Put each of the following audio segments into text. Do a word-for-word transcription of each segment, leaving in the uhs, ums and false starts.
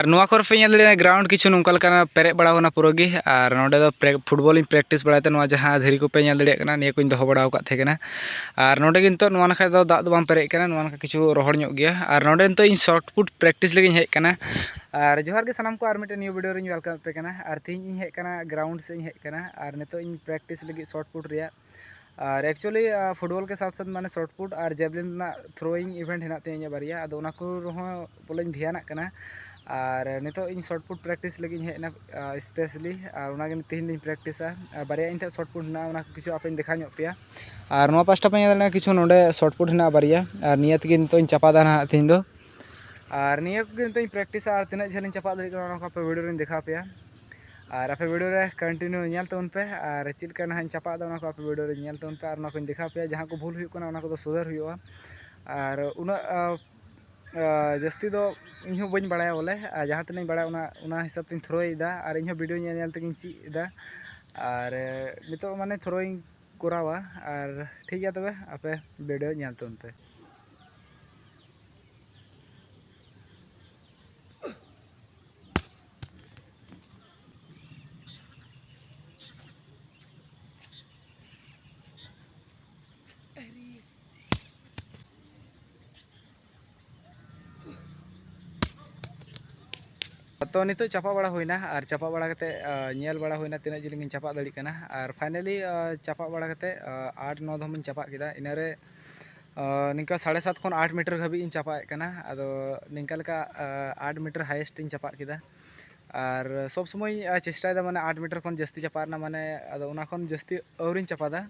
ᱟᱨ ᱱᱚᱣᱟ ᱠᱚᱨᱮ ᱯᱮ ᱧᱮᱞ ᱫᱟᱲᱮᱭᱟᱜᱼᱟ, ᱜᱨᱟᱣᱩᱱᱰ ᱠᱤᱪᱷᱩ ᱱᱚᱝᱠᱟ ᱞᱮᱠᱟᱱᱟᱜ ᱯᱮᱨᱮᱡ ᱵᱟᱲᱟᱣ ᱠᱟᱱᱟ ᱯᱩᱨᱟᱹ ᱜᱮ᱾ ᱟᱨ ᱱᱚᱸᱰᱮ ᱫᱚ ᱯᱨᱮ-, ᱯᱷᱩᱴᱵᱚᱞᱤᱧ ᱯᱨᱮᱠᱴᱤᱥ ᱵᱟᱲᱟᱭ ᱛᱮ, ᱱᱚᱣᱟ ᱡᱟᱦᱟᱸ ᱫᱷᱤᱨᱤ ᱠᱚᱯᱮ ᱧᱮᱞ ᱫᱟᱲᱮᱭᱟᱜ ᱠᱟᱱᱟ, ᱱᱤᱭᱟᱹ ᱠᱚᱧ ᱫᱚᱦᱚ ᱵᱟᱲᱟᱣ ᱟᱠᱟᱫ ᱛᱟᱦᱮᱸ ᱠᱟᱱᱟ᱾ ᱟᱨ ᱱᱚᱸᱰᱮ ᱜᱮ ᱱᱤᱛᱚᱜ ᱱᱚᱣᱟ ᱱᱟᱠᱷᱟ ᱫᱚ ᱫᱟᱜ ᱫᱚ ᱵᱟᱝ ᱯᱮᱨᱮᱡ ᱠᱟᱱᱟ, ᱱᱚᱣᱟ ᱱᱟᱠᱷᱟ ᱠᱤᱪᱷᱩ ᱨᱚᱦᱚᱲ ᱧᱚᱜ ᱜᱮᱭᱟ᱾ ᱟᱨ ᱱᱚᱸᱰᱮ ᱱᱤᱛᱚᱜ ᱤᱧ ᱥᱚᱴ ᱯᱩᱴ ᱯᱨᱮᱠᱴᱤᱥ ᱞᱟᱹᱜᱤᱫ ᱤᱧ ᱦᱮᱡ ᱠᱟᱱᱟ᱾ ᱟᱨ ᱡᱚᱦᱟᱨ ᱜᱮ ᱥᱟᱱᱟᱢ ᱠᱚ, ᱟᱨ ᱢᱤᱫᱴᱮᱱ ᱱᱤᱭᱩ ᱵᱷᱤᱰᱤᱭᱳ ᱨᱤᱧ ᱣᱮᱞᱠᱟᱢ ᱟᱯᱮ ᱠᱟᱱᱟ᱾ ᱟᱨ ᱛᱮᱦᱮᱧ ᱤᱧ ᱦᱮᱡ ᱠᱟᱱᱟ, ᱜᱨᱟᱣᱩᱱᱰ ᱥᱮᱫ ᱤᱧ ᱦᱮᱡ ᱠᱟᱱᱟ᱾ ᱟᱨ ᱱᱤᱛᱚᱜ ᱤᱧ ᱯᱨᱮᱠᱴᱤᱥ ᱞᱟᱹᱜᱤᱫ ᱥᱚᱴ ᱯᱩᱴ ᱨᱮᱭᱟᱜ᱾ ᱟᱨ actually, ᱟ, ᱯᱷᱩᱴᱵᱚᱞ ᱠᱮ ᱥᱟᱛ ᱥᱟᱛ ᱢᱟᱱᱮ ᱥᱚᱴ ᱯᱩᱴ ᱟᱨ ᱡᱮᱵᱽᱞᱤᱱ ᱨᱮᱱᱟᱜ ᱛᱷᱨᱳᱭᱤᱝ ᱤᱵᱷᱮᱱᱴ ᱦᱮᱱᱟᱜ ᱛᱤᱧᱟᱹ ᱤᱧᱟᱹᱜ ᱵᱟᱨᱭᱟ, ᱟᱫᱚ ᱚᱱᱟ ᱠᱚ ᱨᱮᱦᱚᱸ ᱵᱚᱞᱮᱧ ᱫᱷᱮᱭᱟᱱᱟᱜ ᱠᱟᱱᱟ᱾ ᱟᱨ ᱱᱤᱛᱚᱜ ᱤᱧ ᱥᱚᱴ ᱯᱩᱴ ᱯᱨᱮᱠᱴᱤᱥ ᱞᱟᱹᱜᱤᱫ ᱤᱧ ᱦᱮᱡ ᱮᱱᱟ, ᱟ, specially, ᱟᱨ ᱚᱱᱟᱜᱮ ᱛᱮᱦᱮᱧ ᱫᱚᱧ ᱯᱨᱮᱠᱴᱤᱥᱟ᱾ ᱟᱨ ᱵᱟᱨᱭᱟ ᱤᱧ ᱴᱷᱮᱱ ᱥᱚᱴ ᱯᱩᱴ ᱦᱮᱱᱟᱜᱼᱟ, ᱚᱱᱟ ᱠᱚ ᱠᱤᱪᱷᱩ ᱟᱯᱮᱧ ᱫᱮᱠᱷᱟᱣ ᱧᱚᱜ ᱯᱮᱭᱟ᱾ ᱟᱨ ᱱᱚᱣᱟ ᱯᱟᱥᱴᱟ ᱯᱮ ᱧᱮᱞ ᱫᱟᱲᱮᱭᱟᱜᱼᱟ, ᱠᱤᱪᱷᱩ ᱱᱚᱰᱮ ᱥᱚᱴ ᱯᱩᱴ ᱦᱮᱱᱟᱜᱼᱟ ᱵᱟᱨᱭᱟ, ᱟᱨ ᱱᱤᱭᱟᱹ ᱛᱮᱜᱮ ᱱᱤᱛᱚᱜ ᱤᱧ ᱪᱟᱯᱟᱫᱟ ᱱᱟᱦᱟᱜ ᱛᱮᱦᱮᱧ ᱫᱚ᱾ ᱟᱨ ᱱᱤᱭᱟᱹ ᱠᱚᱜᱮ ᱱᱤᱛᱚᱜ ᱤᱧ ᱯᱨᱮᱠᱴᱤᱥᱟ, ᱟᱨ ᱛᱤᱱᱟᱹᱜ ᱡᱷᱟᱹᱞ ᱤᱧ ᱪᱟᱯᱟᱫ ᱫᱟᱲᱮᱭᱟᱜ ᱠᱟᱱᱟ, ᱚᱱᱟ ᱠᱚ ᱟᱯᱮ ᱵᱷᱤᱰᱤᱭᱳ ᱨᱤᱧ ᱫᱮᱠᱷᱟᱣ ᱯᱮᱭᱟ᱾ ᱟᱨ ᱟᱯᱮ ᱵᱷᱤᱰᱤᱭᱳ ᱨᱮ ᱠᱚᱱᱴᱤᱱᱤᱭᱩ ᱧᱮᱞ ᱛᱟᱵᱚᱱ ᱯᱮ, ᱟᱨ ᱪᱮᱫ ᱞᱮᱠᱟ ᱱᱟᱦᱟᱜ ᱤᱧ ᱪᱟᱯᱟᱫ ᱮᱫᱟ, ᱚᱱᱟ ᱠᱚ ᱟᱯᱮ ᱵᱷᱤᱰᱤᱭᱳ ᱨᱮ ᱧᱮᱞ ᱛᱟᱵᱚᱱ ᱯᱮ, ᱟᱨ ᱚᱱᱟ ᱠᱚᱧ ᱫᱮᱠᱷᱟᱣ ᱯᱮᱭᱟ᱾ ᱡᱟᱦᱟᱸ ᱠᱚ ᱵᱷᱩᱞ ᱦᱩᱭᱩᱜ ᱠᱟᱱᱟ, ᱚᱱᱟ ᱠᱚᱫᱚ ᱥᱩᱫᱷᱟᱹᱨ ᱦᱩᱭᱩᱜᱼᱟ᱾ ᱟᱨ ᱩᱱᱟᱹᱜ, ᱟ, ᱟ, ᱡᱟᱹᱥᱛᱤ ᱫᱚ ᱤᱧ ᱦᱚᱸ ᱵᱟᱹᱧ ᱵᱟᱲᱟᱭᱟ ᱵᱚᱞᱮ, ᱟᱨ ᱡᱟᱦᱟᱸ ᱛᱤᱱᱟᱹᱜ ᱤᱧ ᱵᱟᱲᱟᱭᱟ, ᱚᱱᱟ, ᱚᱱᱟ ᱦᱤᱥᱟᱹᱵ ᱛᱤᱧ ᱛᱷᱨᱳᱭᱮᱫᱟ, ᱟᱨ ᱤᱧ ᱦᱚᱸ ᱵᱷᱤᱰᱤᱭᱳ ᱧᱮᱞ ᱧᱮᱞ ᱛᱮᱜᱤᱧ ᱪᱮᱫ ᱮᱫᱟ᱾ ᱟᱨ, ᱮ, ᱱᱤᱛᱚᱜ ᱢᱟᱱᱮ ᱛᱷᱨᱳᱭᱤᱧ ᱠᱚᱨᱟᱣᱟ᱾ ᱟᱨ ᱴᱷᱤᱠ ᱜᱮᱭᱟ, ᱛᱚᱵᱮ ᱟᱯᱮ ᱵᱷᱤᱰᱤᱭᱳ ᱧᱮᱞ ᱛᱟᱵᱚᱱ ᱯᱮ᱾ ᱛᱚ, ᱱᱤᱛᱚᱜ ᱪᱟᱯᱟ ᱵᱟᱲᱟ ᱦᱩᱭᱱᱟ, ᱟᱨ ᱪᱟᱯᱟ ᱵᱟᱲᱟ ᱠᱟᱛᱮ, ᱟ, ᱧᱮᱞ ᱵᱟᱲᱟ ᱦᱩᱭᱱᱟ ᱛᱤᱱᱟᱹᱜ ᱡᱤᱞᱤᱧ ᱤᱧ ᱪᱟᱯᱟᱫ ᱫᱟᱲᱮᱭᱟᱜ ᱠᱟᱱᱟ᱾ ᱟᱨ finally, ᱟ, ᱪᱟᱯᱟ ᱵᱟᱲᱟ ᱠᱟᱛᱮ, ᱟ, ᱟᱴ ᱱᱚ ᱫᱷᱚᱢ ᱤᱧ ᱪᱟᱯᱟᱫ ᱠᱮᱫᱟ᱾ ᱤᱱᱟᱹᱨᱮ, ᱟ, ᱱᱤᱝᱠᱟ ᱥᱟᱲᱮ ᱥᱟᱛ ᱠᱷᱚᱱ ᱟᱴ ᱢᱤᱴᱟᱨ ᱦᱟᱹᱵᱤᱡ ᱤᱧ ᱪᱟᱯᱟᱫ ᱠᱟᱱᱟ᱾ ᱟᱫᱚ ᱱᱤᱝᱠᱟ ᱞᱮᱠᱟ, ᱟ, ᱟᱴ ᱢᱤᱴᱟᱨ highest ᱤᱧ ᱪᱟᱯᱟᱫ ᱠᱮᱫᱟ᱾ ᱟᱨ ᱥᱚᱵᱽ ᱥᱚᱢᱚᱭ, ᱟ, ᱪᱮᱥᱴᱟᱭᱮᱫᱟ, ᱢᱟᱱᱮ, ᱟᱴ ᱢᱤᱴᱟᱨ ᱠᱷᱚᱱ ᱡᱟᱹᱥᱛᱤ ᱪᱟᱯᱟᱫ ᱨᱮᱱᱟᱜ, ᱢᱟᱱᱮ, ᱟᱫᱚ ᱚᱱᱟ ᱠᱷᱚᱱ ᱡᱟᱹᱥᱛᱤ ᱟᱹᱣᱨᱤᱧ ᱪᱟᱯᱟᱫᱟ᱾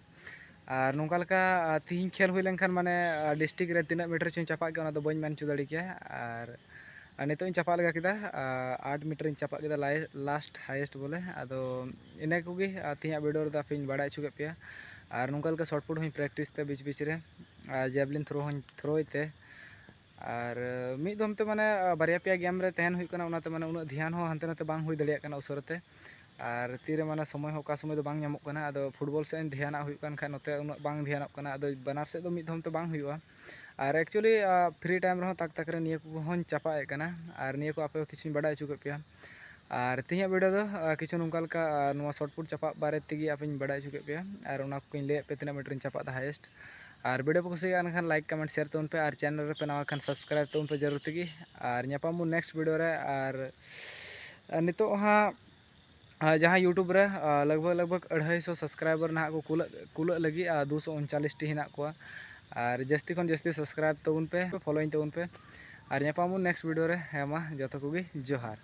ᱟᱨ ᱱᱚᱝᱠᱟ ᱞᱮᱠᱟ, ᱟ, ᱛᱤᱦᱤᱧ ᱠᱷᱮᱞ ᱦᱩᱭ ᱞᱮᱱᱠᱷᱟᱱ, ᱢᱟᱱᱮ, ᱟ, district ᱨᱮ ᱛᱤᱱᱟᱹᱜ ᱢᱤᱴᱟᱨ ᱪᱚᱧ ᱪᱟᱯᱟᱫ ᱠᱮᱭᱟ, ᱚᱱᱟ ᱫᱚ ᱵᱟᱹᱧ ᱢᱮᱱ ᱦᱚᱪᱚ ᱫᱟᱲᱮ ᱠᱮᱭᱟ᱾ ᱟᱨ, ᱟᱨ ᱱᱤᱛᱚᱜ ᱤᱧ ᱪᱟᱯᱟᱫ ᱞᱮᱜᱟ ᱠᱮᱫᱟ, ᱟ, ᱟᱴ ᱢᱤᱴᱟᱨᱤᱧ ᱪᱟᱯᱟᱫ ᱠᱮᱫᱟ, ᱞᱟᱭ-, last highest ᱵᱚᱞᱮ᱾ ᱟᱫᱚ ᱤᱱᱟᱹ ᱠᱚᱜᱮ, ᱟ, ᱛᱮᱦᱮᱧᱟᱜ ᱵᱷᱤᱰᱤᱭᱳ ᱨᱮᱫᱚ ᱟᱯᱮᱧ ᱵᱟᱲᱟᱭ ᱦᱚᱪᱚ ᱠᱮᱫ ᱯᱮᱭᱟ᱾ ᱟᱨ ᱱᱚᱝᱠᱟ ᱞᱮᱠᱟ ᱥᱚᱴ ᱯᱩᱴ ᱦᱚᱸᱧ ᱯᱨᱮᱠᱴᱤᱥ ᱛᱮ ᱵᱤᱪ ᱵᱤᱪ ᱨᱮ, ᱟᱨ ᱡᱮᱵᱽᱞᱤᱱ ᱛᱷᱨᱳ ᱦᱚᱸᱧ ᱛᱷᱨᱳᱭ ᱛᱮ᱾ ᱟᱨ ᱢᱤᱫ ᱫᱚᱢ ᱛᱮ, ᱢᱟᱱᱮ, ᱵᱟᱨᱭᱟ ᱯᱮᱭᱟ ᱜᱮᱢ ᱨᱮ ᱛᱟᱦᱮᱱ ᱦᱩᱭᱩᱜ ᱠᱟᱱᱟ, ᱚᱱᱟᱛᱮ, ᱢᱟᱱᱮ, ᱩᱱᱟᱹᱜ ᱫᱷᱮᱭᱟᱱ ᱦᱚᱸ ᱦᱟᱱᱛᱮ ᱱᱟᱛᱮ ᱵᱟᱝ ᱦᱩᱭ ᱫᱟᱲᱮᱭᱟᱜ ᱠᱟᱱᱟ ᱩᱥᱟᱹᱨᱟ ᱛᱮ᱾ ᱟᱨ ᱛᱤᱨᱮ, ᱢᱟᱱᱮ, ᱥᱚᱢᱚᱭ ᱦᱚᱸ ᱚᱠᱟ ᱥᱚᱢᱚᱭ ᱫᱚ ᱵᱟᱝ ᱧᱟᱢᱚᱜ ᱠᱟᱱᱟ, ᱟᱫᱚ ᱯᱷᱩᱴᱵᱚᱞ ᱥᱮᱫ ᱫᱷᱮᱭᱟᱱᱟᱜ ᱦᱩᱭᱩᱜ ᱠᱟᱱ ᱠᱷᱟᱡ ᱱᱚᱛᱮ ᱩᱱᱟᱹᱜ ᱵᱟᱝ ᱫᱷᱮᱭᱟᱱᱚᱜ ᱠᱟᱱᱟ, ᱟᱫᱚ ᱵᱟᱱᱟᱨ ᱥᱮᱫ ᱫᱚ ᱢᱤᱫ ᱫᱷᱚᱢ ᱛᱮ ᱵᱟᱝ ᱦᱩᱭᱩᱜᱼᱟ᱾ ᱟᱨ actually free time ᱨᱮᱦᱚᱸ ᱛᱟᱠ ᱛᱟᱠ ᱨᱮ ᱱᱤᱭᱟᱹ ᱠᱚᱦᱚᱸᱧ ᱪᱟᱯᱟᱜ ᱮᱫ ᱠᱟᱱᱟ᱾ ᱟᱨ ᱱᱤᱭᱟᱹ ᱠᱚ ᱟᱯᱮ ᱦᱚᱸ ᱠᱤᱪᱷᱩᱧ ᱵᱟᱰᱟᱭ ᱦᱚᱪᱚ ᱠᱮᱫ ᱯᱮᱭᱟ᱾ ᱟᱨ ᱛᱮᱦᱮᱧᱟᱜ video ᱫᱚ ᱠᱤᱪᱷᱩ ᱱᱚᱝᱠᱟ ᱞᱮᱠᱟ ᱱᱚᱣᱟ shot put ᱪᱟᱯᱟᱜ ᱵᱟᱨᱮ ᱛᱮᱜᱮ ᱟᱯᱮᱧ ᱵᱟᱰᱟᱭ ᱦᱚᱪᱚ ᱠᱮᱫ ᱯᱮᱭᱟ᱾ ᱟᱨ ᱚᱱᱟ ᱠᱚᱧ ᱞᱟᱹᱭᱟᱫ ᱯᱮᱭᱟ ᱛᱤᱱᱟᱹᱜ meter ᱤᱧ ᱪᱟᱯᱟᱜ ᱫᱟ highest᱾ ᱟᱨ video ᱯᱮ ᱠᱩᱥᱤᱭᱟᱜ ᱠᱟᱱ ᱠᱷᱟᱱ like comment share ᱛᱟᱵᱚᱱ ᱯᱮ, ᱟᱨ channel ᱨᱮᱯᱮ ᱱᱟᱣᱟ ᱠᱷᱟᱱ subscribe ᱛᱟᱵᱚᱱ ᱯᱮ ᱡᱟᱹᱨᱩᱲ ᱛᱮᱜᱮ᱾ ᱟᱨ ᱧᱟᱯᱟᱢ ᱵᱚᱱ next video ᱨᱮ᱾ ᱟᱨ ᱱᱤᱛᱚᱜ ᱦᱟᱸᱜ ᱡᱟᱦᱟᱸ YouTube ᱨᱮ ᱞᱟᱜᱽ ᱵᱷᱟᱜᱽ ᱞᱟᱜᱽ ᱵᱷᱟᱜᱽ ᱟᱹᱲᱦᱟᱹᱭ ᱥᱚ subscriber ᱱᱟᱦᱟᱜ ᱠᱚ ᱠᱩᱞᱟᱹᱜ ᱠᱩᱞᱟᱹᱜ ᱞᱟᱹᱜᱤᱫ, ᱟᱨ ᱫᱩᱥᱚ ᱩᱱᱪᱟᱞᱤᱥ ᱴᱤ ᱦᱮᱱᱟᱜ ᱠᱚᱣᱟ᱾ ᱟᱨ ᱡᱟᱹᱥᱛᱤ ᱠᱷᱚᱱ ᱡᱟᱹᱥᱛᱤ subscribe ᱛᱟᱵᱚᱱ ᱯᱮ, following ᱛᱟᱵᱚᱱ ᱯᱮ᱾ ᱟᱨ ᱧᱟᱯᱟᱢ ᱵᱚᱱ next video ᱨᱮ᱾ ᱦᱮᱸ ᱢᱟ, ᱡᱚᱛᱚ ᱠᱚᱜᱮ ᱡᱚᱦᱟᱨ᱾